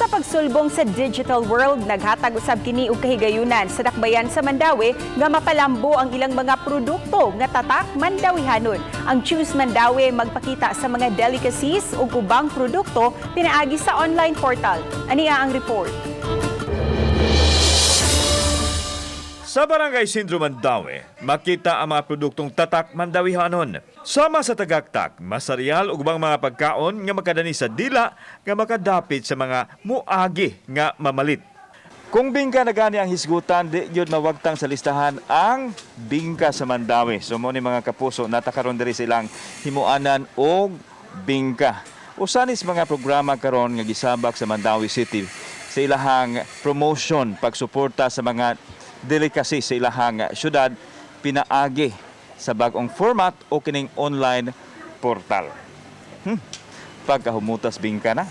Sa pagsulbong sa digital world, naghatag usab kini og kahigayunan sa dakbayan sa Mandaue nga mapalambo ang ilang mga produkto nga tatak Mandawihanon. Ang Choose Mandaue magpakita sa mga delicacies ug ubang produkto pinaagi sa online portal. Ania ang report. Sa Barangay Sentro Mandaue, makita ang mga produktong tatak Mandawihanon. Sama sa tagaktak, masarial ug ubang mga pagkaon nga makadani sa dila nga makadapit sa mga muagi nga mamalit. Kung bingka na gani ang hisgutan, di gyud mawagtang sa listahan ang bingka sa Mandaue. So mo ni, mga kapuso, naa ta karon diri sa ilang himuanan og bingka. Usa nis mga programa karon nga gisabak sa Mandaue City sa ilahang promotion, pagsuporta sa mga delicacy sa ilahang syudad pinaagi sa bag-ong format o kining online portal. Pagkahumutas bingka na.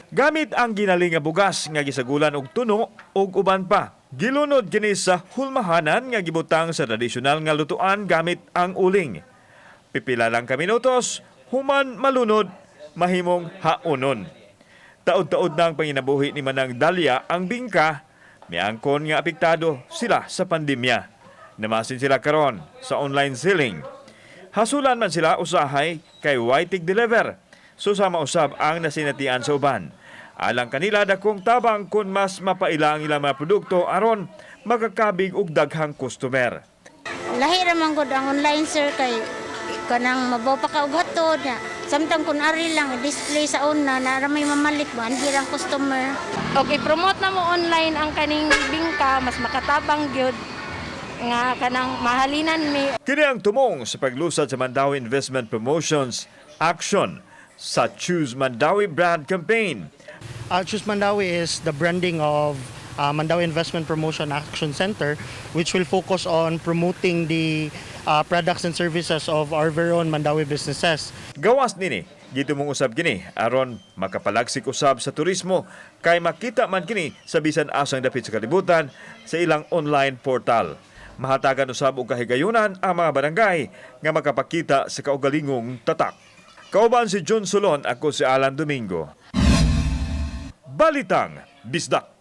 Gamit ang ginaling nga bugas nga gisagulan og tuno ug uban pa. Gilunod kini sa hulmahanan nga gibutang sa tradisyonal nga lutuan gamit ang uling. Pipila lang ka minutos, human malunod, mahimong haonon. Taod-taod na ang panginabuhi ni Manang Dalia ang bingka, miangkon nga apektado sila sa pandemya. Namasin sila karon sa online selling. Hasulan man sila usahay kay way tig-deliver. Susama usab ang nasinatian sa uban. Alang kanila, dakong tabang kung mas mapaila ang ilang mga produkto aron makakabig og daghang customer. Lahi ra man gud ang online, sir, kay kanang mabaw pa ka og hatod na. Samtang kun ari lang display sa una na ra may mamalit ba, anhi ang customer. Og i-promote na mo online ang kaning bingka, mas makatabang gyud nga kanang mahalinan mi. Kini ang tumong sa paglusad sa Mandaue Investment Promotions Action sa Choose Mandaue Brand Campaign. Choose Mandaue is the branding of Mandaue Investment Promotion Action Center, which will focus on promoting the products and services of our very own Mandaue businesses. Gawas nini, gitumong usab kini aron makapalagsik usab sa turismo kay makita man kini sa bisan asang dapit sa kalibutan sa ilang online portal. Mahatagan usab og kahigayunan ang mga barangay nga makapakita sa kaugalingong tatak. Kauban si John Solon, ako si Alan Domingo. Balitang Bisdak.